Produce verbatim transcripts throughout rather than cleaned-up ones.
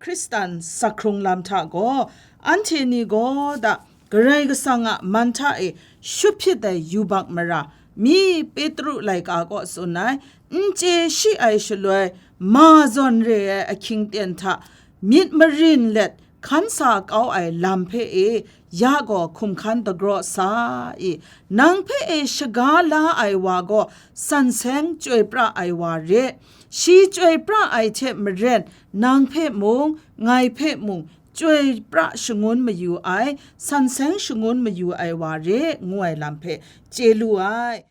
Hkristan sakhkrung lam hta gaw, anhte ni gaw da Karai Kasang a man hta e shut hpyit ai yubak mara mi Petru laika kaw tsun ai, n chye shi ai shaloi, ma zawn re ai ahkying ten hta myit marin let hkan sa kau ai lam hpe e, ya gaw hkum hkan dagraw sa i, nang hpe e shaga la ai wa gaw san seng chyoi pra ai wa re, shi chyoi pra ai hte maren, nang hpe mung, ngai hpe mung, chyoi pra shangun mayu ai, san seng shangun mayu ai wa re, ngu ai lam hpe chye lu ai.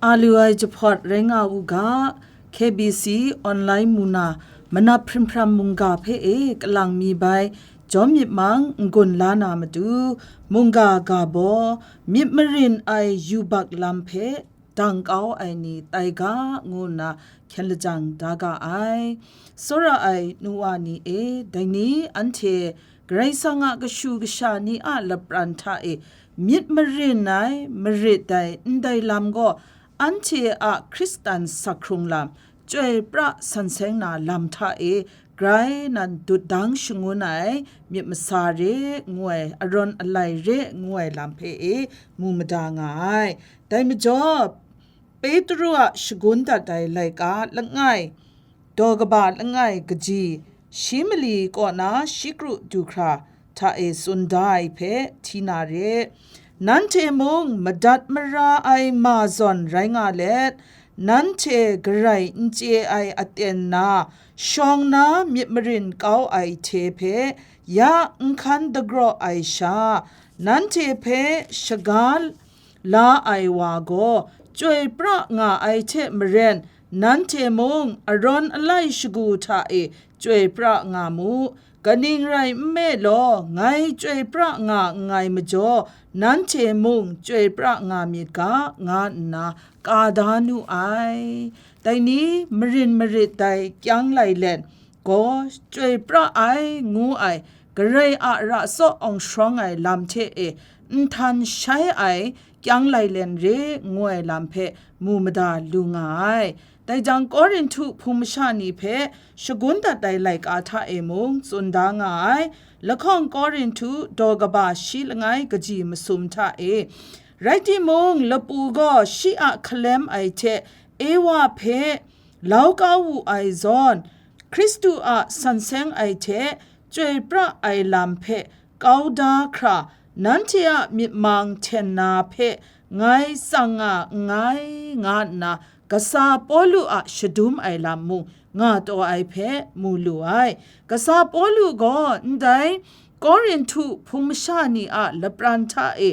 A lu ai jahpawt rai nga u ga, K B C online muna manap hprim hpram mungga hpe e kalang mi bai, jawm myit mang n-gun la na matu, mungga ga baw, myit marin ai yubak lam hpe dang kau ai ni tai ga, ngu nna hkyen lajang da ga ai. Tsawra ai nu wa ni e, dai ni anhte Karai Kasang a kashu kasha ni a lapran hta e myit marin ai, marit dai ndai lam gaw, anhte a Hkristan sakhkrung lam, chyoi pra san seng na lam hta e grai nan dut dang shangun ai myit masa re ngu ai, arawn alai re ngu ai lam hpe e mu mada nga ai. Dai majaw, Petru a shagun dat ai laika langai, daw kaba langai kaji, shi mali kaw na shi kru du hkra hta e tsun da ai hpe hti na re. Nanhte mung madat mara ai ma zawn rai nga let, nanhte garai n chye ai aten na, shawng na myit marin kau ai hte hpe ya n hkan dagraw ai sha, nanhte hpe shaga la ai wa gaw chyoi pra nga ai hte maren, nanhte mung arawn alai shagu hta e chyoi pra nga mu. Kaning rai nme law, ngai chyoi pra nga nngai majaw, nanhte mung chyoi pra nga myit ga, nga nna ka da nu ai. Dai ni marin marit dai kyang lai let gaw, chyoi pra ai ngu ai, Karai a ra tsaw awng shawng ai lam hte e nhtan shai ai kyang lailen re ngu ai lam hpe mu mada lu nga ai. Dai jang, Korinhtu hpung masha ni hpe shagun dat ai laika hta e mung tsun da nga ai. Lahkawng Korinhtu daw kaba shi langai kaji masum hta e, rai timung, lapu gaw shi a hkalem ai hte Ewa hpe lau kau wu ai zawn, Hkristu a san seng ai hte chyoi pra ai lam hpe kau da hkra, nanhte a myit mang hten na hpe ngai tsang nga nngai, nga nna kasa Pawlu a shadum ai lam mung nga taw ai hpe mu lu ai. Kasa Pawlu gaw ndai Korinhtu hpung masha ni a lapran hta e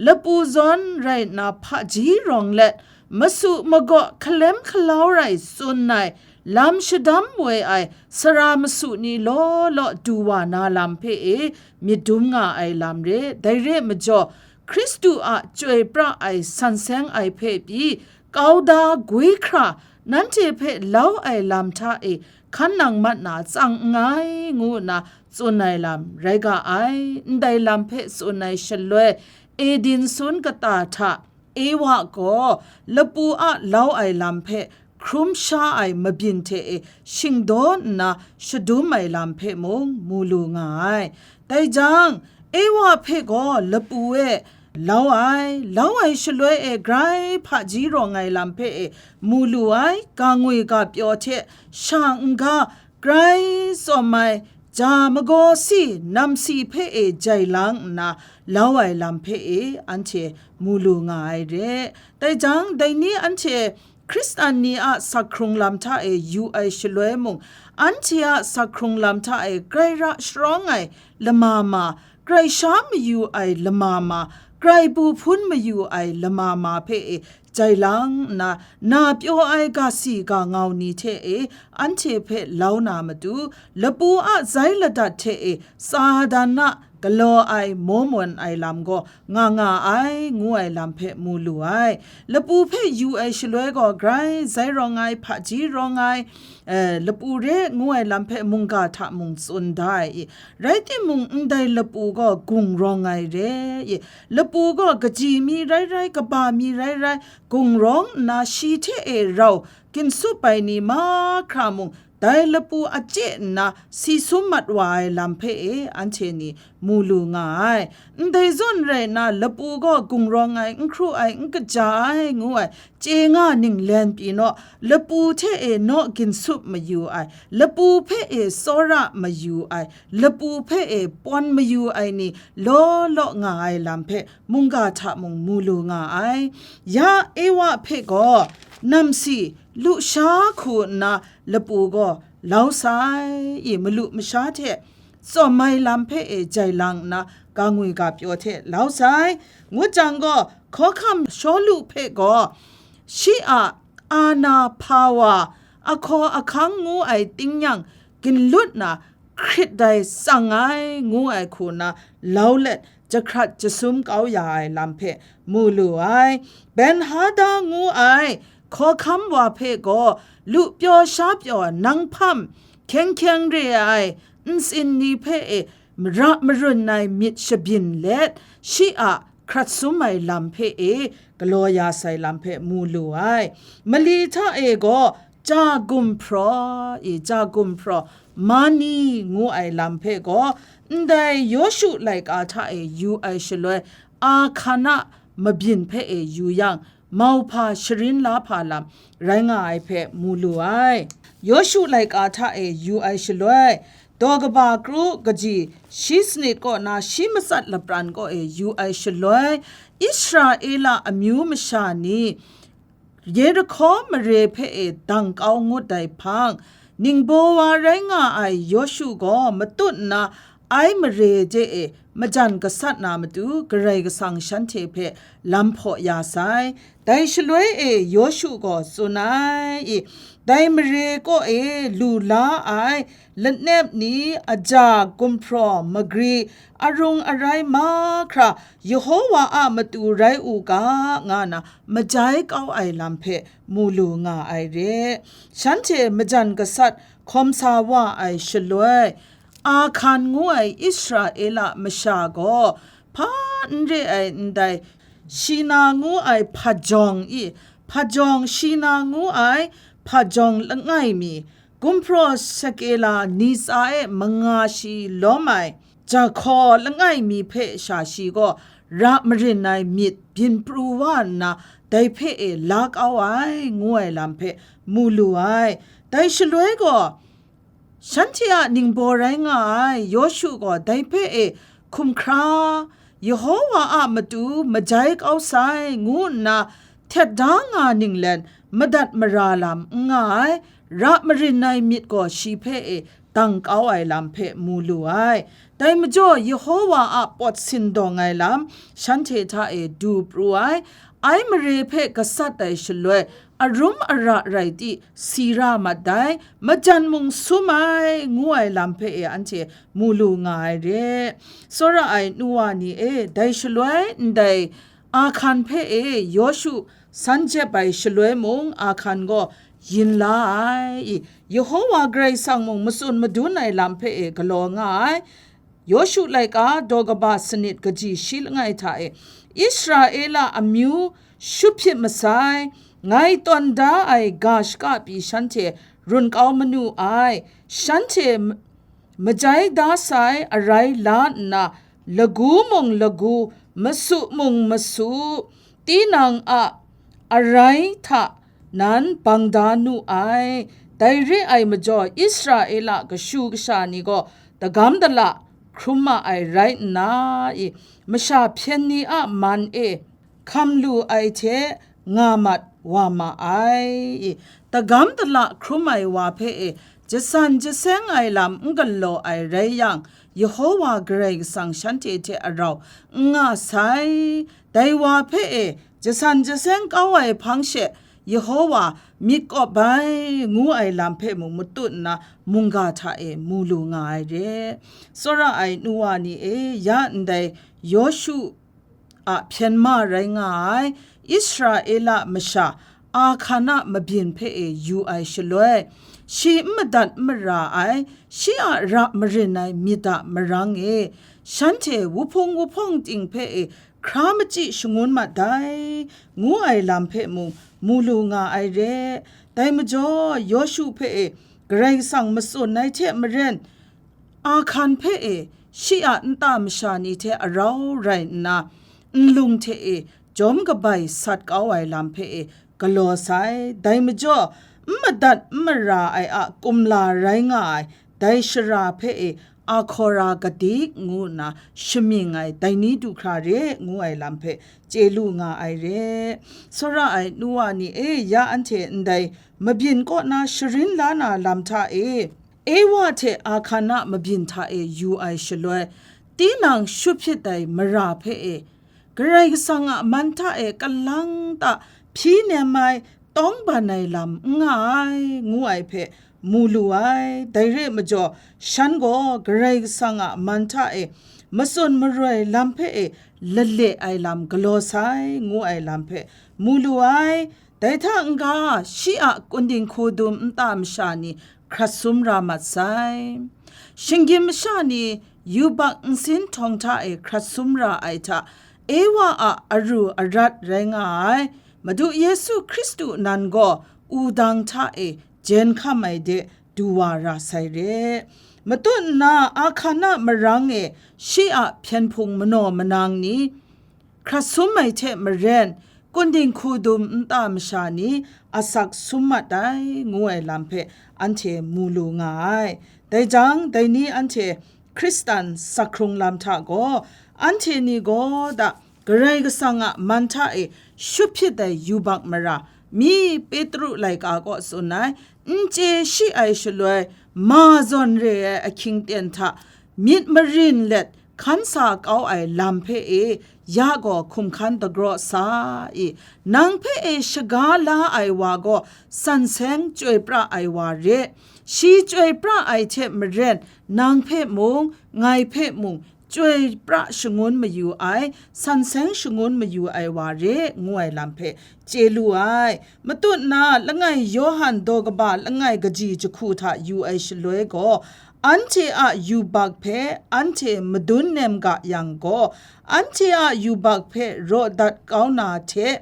lapu zawn rai nna hpaji rawng let, masu magaw hkalem hkalau rai tsun ai, lam shadam woi ai sara masu ni law law du wa na lam hpe e myit dum nga ai lam re. Dai re majaw, Hkristu a chyoi pra ai san seng ai hpe pyi kau da gwi hkra, nanhte hpe lau ai lam hta e hkan nang mat na tsang nngai, ngu nna tsun ai lam rai ga ai. Ndai lam hpe tsun ai shaloi, Eden sun kata hta Ewa gaw lapu a lau ai lam hpe hkrum sha ai mabyin hte e shingdaw nna shadum ai lam hpe mung mu lu nga ai. Dai jang, Ewa hpe gaw lapu e lau ai, lau ai shaloi e grai hpaji rawng ai lam hpe e mu lu ai, ga ngwi ga pyaw hte sha n-ga grai tsawm ai, ja magaw si namsi hpe e jai lang nna lau ai lam hpe e anhte mu lu nga ai re. Dai jang, dai ni anhte Hkristan ni a sakhkrung lam hta e yu ai shaloi mung, anhte a sakhkrung lam hta e grai ra sharawng ai lama ma, grai sha mayu ai lama ma, grai bu hpun mayu ai lama ma hpe e jai lang nna, na pyaw ai ga si ga ngau ni hte e anhte hpe lau na matu, lapu a zai ladat hte e Satan a galaw ai maw mawn ai lam gaw nga nga ai, ngu ai lam hpe mu lu ai. Lapu hpe yu ai shaloi gaw, grai zai rawng ai, hpaji rawng ai, eh, lapu re ngu ai lam hpe mungga hta mung tsun da ai i. Rai timung, ndai lapu gaw gung rawng ai re i. Lapu gaw kaji mi rai rai, kaba mi rai rai, gung rawng nna shi hte e rau ginsup ai ni mahkra mung dai lapu a chye nna si sum mat wa ai lam hpe e anhte ni mu lu nga ai. Ndai zawn rai nna, lapu gaw gungrawng ai, n hkru ai, n kaja ai, ngu ai chye nga ninglen pyi naw, lapu hte e naw ginsup mayu ai, lapu hpe e tsawra mayu ai, lapu hpe e pawn mayu ai ni law law nga ai lam hpe mungga hta mung mu lu nga ai. Ya Ewa hpe gaw namsi lusha hku nna lapu gaw lau sai, i malu masha hte tsawm ai lam hpe e jai lang nna, ga ngwi ga pyaw hte lau sai, ngut jang gaw, hkawhkam Shawlu hpe gaw, shi a ana hpa wa, ahkaw ahkang ngu ai ting yang, ginlut na hkrit dai tsang ai, ngu ai hku na lau let, jahkrat jasum kau ya ai lam hpe mu lu ai. Benhada ngu ai hkawhkam wa hpe gaw, lu pyaw sha pyaw nang hpam, hkyeng hkyeng re ai ntsin ni hpe e mara marun ai myit shabyin let, shi a hkrat sum ai lam hpe e galaw ya sai lam hpe mu lu ai. Mali hta e gaw ja gumhpraw, i ja gumhpraw, mani ngu ai lam hpe gaw, ndai Yawshu laika hta e yu ai shaloi, Ahkan a mabyin hpe e yu yang, mauhpa sharin la hpa lam rai nga ai hpe mu lu ai. Yawshu laika hta e yu ai shaloi, daw kaba kru kaji shi sanit kaw na shi matsat lapran kaw e yu ai shaloi, Israela amyu masha ni Yerihko mare hpe e dang kau ngut ai hpang, ningbaw wa rai nga ai Yawshu gaw matut nna Ai mare de e majan gasat na matu Karai Kasang shanhte hpe lam hpaw ya sai. Dai shaloi e Yawshu gaw tsun ai, i, dai mare kaw e lu la ai lanep ni, aja, gumhpraw, magri, arung arai mahkra, Yehowa a matu rai u ga, nga na majai kau ai lam hpe mu lu nga ai re. Shanhte majan gasat hkawm sa wa ai shaloi, Ahkan ngu ai Israela masha gaw hpa n re ai ndai, Shina ngu ai hpajawng i, hpajawng Shina ngu ai hpajawng langai mi, gumhpraw shekela ni tsa e manga shi lawm ai, jahkaw langai mi hpe sha shi gaw ra marin ai myit byin pru wa nna, dai hpe e la kau ai, ngu ai lam hpe mu lu ai. Dai shaloi gaw, shanhte a ningbaw rai nga ai Yawshu gaw dai hpe e hkum hkra, Yehowa a matu majai kau sai, ngu nna htet da nga ninglen madat mara lam n nga ai, ra marin ai myit gaw shi hpe e dang kau ai lam hpe mu lu ai. Dai majaw, Yehowa a pawt sindawng ai lam shanhte hta e du pru ai, Ai mare hpe gasat ai shaloi, arum ara rai ti, si ra mat dai, majan mung sum ai, ngu ai lam hpe e anhte mu lu nga ai re. Tsawra ai nu wa ni e, dai shaloi ndai Ahkan hpe e Yawshu san jep ai shaloi mung, Ahkan gaw yin la ai, i, Yehowa Karai Kasang mung matsun madun ai lam hpe e galaw nga ai. Yawshu laika daw kaba sanit kaji shi langai hta e, Israela amyu shu hpyit masai, ngai tawn da ai ga shaka pyi shanhte run kau manu ai, shanhte m-, majai da sai arai la nna, lagu mung lagu, masu mung masu, tinang a arai hta nan bang da nu ai. Dai re ai majaw, Israela kashu kasha ni gaw dagam dala hkrum ma ai rai nna, i, masha hpyen ni a man e hkam lu ai hte nga mat wa ma ai, i, dagam dala hkrum ai wa hpe e jasan jaseng ai lam n galaw ai rai yang, Yehowa Karai Kasang shanhte hte arau n nga sai. Dai wa hpe e jasan jaseng kau ai hpang she, Yehowa myit kawp bai, ngu ai lam hpe mung matut nna mungga hta e mu lu nga ai re. Tsawra ai nu wa ni e, ya ndai Yawshu a hpyen ma rai nga ai Israela masha Ahkan a mabyin hpe e yu ai shaloi, shi n madat n mara ai, shi a ra marin ai myit a marang e, shanhte wuhpung wuhpawng ting hpe e hkra machyi shangun mat dai, ngu ai lam hpe mung mu lu nga ai re. Dai majaw, Yawshu hpe e Karai Kasang matsun ai hte maren, Ahkan hpe e shi a nta masha ni hte arau rai nna, nlung hte e jawm kabai sat kau ai lam hpe e galaw sai. Dai majaw, n madat n mara ai a kumla rai nga ai dai shara hpe e Ahkora kadik ngu nna shamying ai dai ni du hkra re ngu ai lam hpe chye lu nga ai re. Tsawra ai nu wa ni e, ya anhte ndai mabyin kaw na sharin la na lam hta e, Ewa hte Ahkan a mabyin hta e yu ai shaloi, tinang shut hpyit ai mara hpe e, Karai Kasang a man hta e kalang ta hpyi nem ai, tawng ban ai lam n nga ai, ngu ai hpe mu lu ai. Dai re ai majaw, shan gaw Karai Kasang a man hta e matsun maroi lam hpe e lale ai lam galaw sai, ngu ai lam hpe mu lu ai. Dai hta n-ga, shi a kundin hku dum nta masha ni hkrat sum ra mat sai. Shinggyim masha ni yubak nsin htawng hta e hkrat sum ra ai hta, Ewa a aru arat rai nga ai Madu Yesu Hkristu nan gaw wudang hta e jen hkam ai de du wa ra sai re. Matut nna, Ahkan a marang e shi a hpyen hpung manaw manang ni hkrat sum ai hte maren, kundin hku dum nta masha ni asak sum mat ai, ngu ai lam hpe anhte mu lu nga ai. Dai jang, dai ni anhte Hkristan sakhkrung lam hta gaw, anhte ni gaw da Karai Kasang a man hta e shut hpyit ai yubak mara, mi Petru laika kaw tsun ai, n chye shi ai shaloi, ma zawn re ai ahkying ten hta myit marin let hkan sa kau ai lam hpe e, ya gaw hkum hkan dagraw sa i, nang hpe e shaga la ai wa gaw san seng chyoi pra ai wa re. Shi chyoi pra ai hte maren, nang hpe mung, ngai hpe mung, chyoi pra shangun mayu ai, san seng shangun mayu ai wa re, ngu ai lam hpe chye lu ai. Matut na, langai Yawhan daw kaba langai kaji jahku hta yu ai shaloi gaw, anhte a yubak hpe anhte madun nem ga yang gaw, anhte a yubak hpe raw dat kau na hte,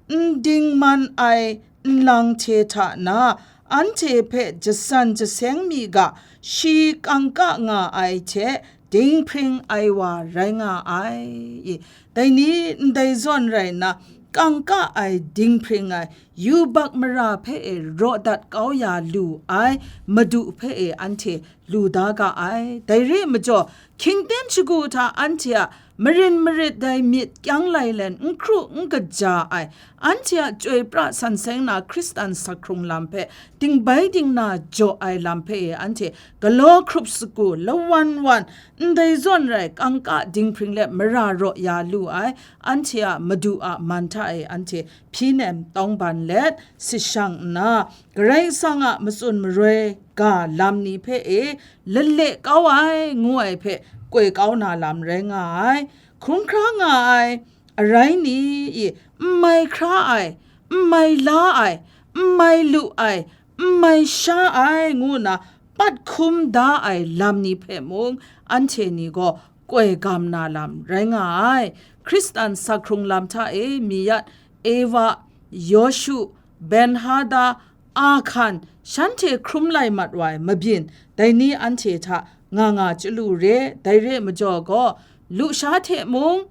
n dingman ai nlang hte hta na, anhte hpe jasan jaseng mi ga, shi kangka nga ai hte dinghpring ai wa rai nga ai. I, dai ni ndai zawn rai nna, kangka ai dinghpring ai yubak mara hpe e raw dat kau ya lu ai Madu hpe e anhte lu da ga ai. Dai re ai majaw, hkying ten shagu hta anhte a marin marit dai myit kyang lailen n hkru n kaja ai, anhte a chyoi pra san seng na Hkristan sakhkrung lam hpe dingbai dingna jaw ai lam hpe e anhte galaw hkrup sagu lawan wan, ndai zawn rai kangka dinghpring let mara raw ya lu ai, anhte a Madu a man hta e anhte hpyi nem tawng ban let, sit shang nna, Karai Kasang a matsun maroi ga lam ni hpe e lale kau ai, ngu ai hpe koi kau na lam rai nga ai. Hkrum hkra nga ai arai ni i, n mai hkra ai, n mai la ai, n mai lu ai, n mai sha ai, ngu nna pat hkum da ai lam ni hpe mung, anhte ni gaw koi gam na lam rai nga ai. Hkristan sakhkrung lam hta e mi yat, Ewa, Yawshu, Benhada, Ahkan, shanhte hkrum lai mat wa ai mabyin, dai ni anhte hta nga nga chyalu re. Dai re ai majaw gaw, lusha hte mung,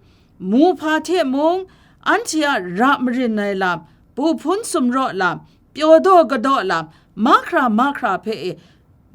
muhpa hte mung, anhte a ra marin ai lam, bu hpun sumraw lam, pyaw daw kadaw lam, mahkra mahkra hpe e,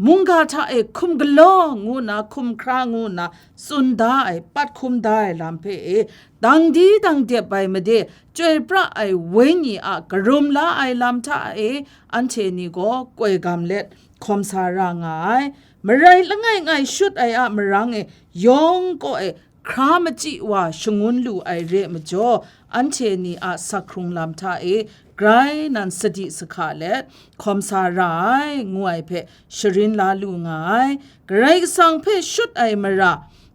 mungga hta e hkum galaw ngu nna, hkum hkra ngu nna, tsun da ai, pat hkum da ai lam hpe e, dang di dang dep ai made, chyoi pra ai Wenyi a karum la ai lam hta e, anhte ni gaw koi gam let hkawm sa ra nga ai. Marai langai ngai shut ai a marang e, yawng kaw e, hkra machyi wa shangun lu ai re ai majaw, anhte ni a sakhkrung lam hta e grai nan sadi sahka let, hkawm sa ra ai, ngu ai hpe sharin la lu nga ai. Karai Kasang hpe shut ai mara,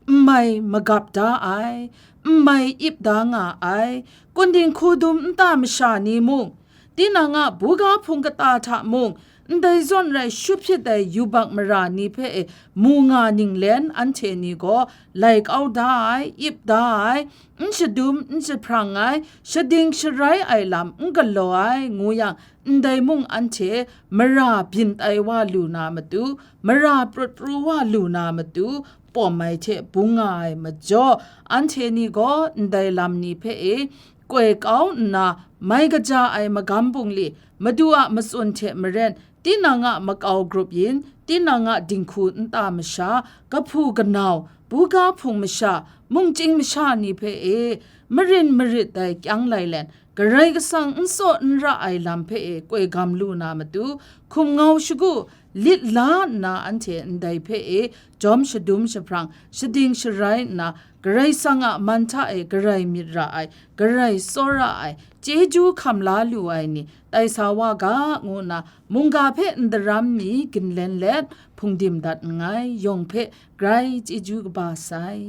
n mai magap da ai, n mai ip da nga ai, kundin hku dum nta masha ni mung, tinang a buga hpung kata hta mung, ndai zawn rai shu hpyit ai yubak mara ni hpe e mu nga ninglen anhte ni gaw lai kau da ai, ip da ai, n shadum n jahprang ai, shading sharai ai lam n galaw ai, ngu yang, ndai mung anhte mara byin tai wa lu na matu, mara prut pru wa lu na matu, pawm ai hte bung nga ai majaw, anhte ni gaw ndai lam ni hpe e koi kau nna, mai kaja ai magam bungli, Madu a matsun hte maren, tinang a makau grup yin, tinang a dinghku nta masha, kahpu kanau, buga hpung masha, mungchying masha ni hpe e, marin marit dai kyang lailen, Karai Kasang n tsaw n ra ai lam hpe e koi gam lu na matu, hkum ngau shagu lit la nna anhte ndai hpe e jawm shadum jahprang, shading sharai nna, Karai Kasang a man hta e garai myit ra ai, garai tsawra ai, chyeju hkam la lu ai ni tai sa wa ga, ngu nna mungga hpe n daram mi ginlen let hpungdim dat nngai, yawng hpe grai chyeju kaba sai.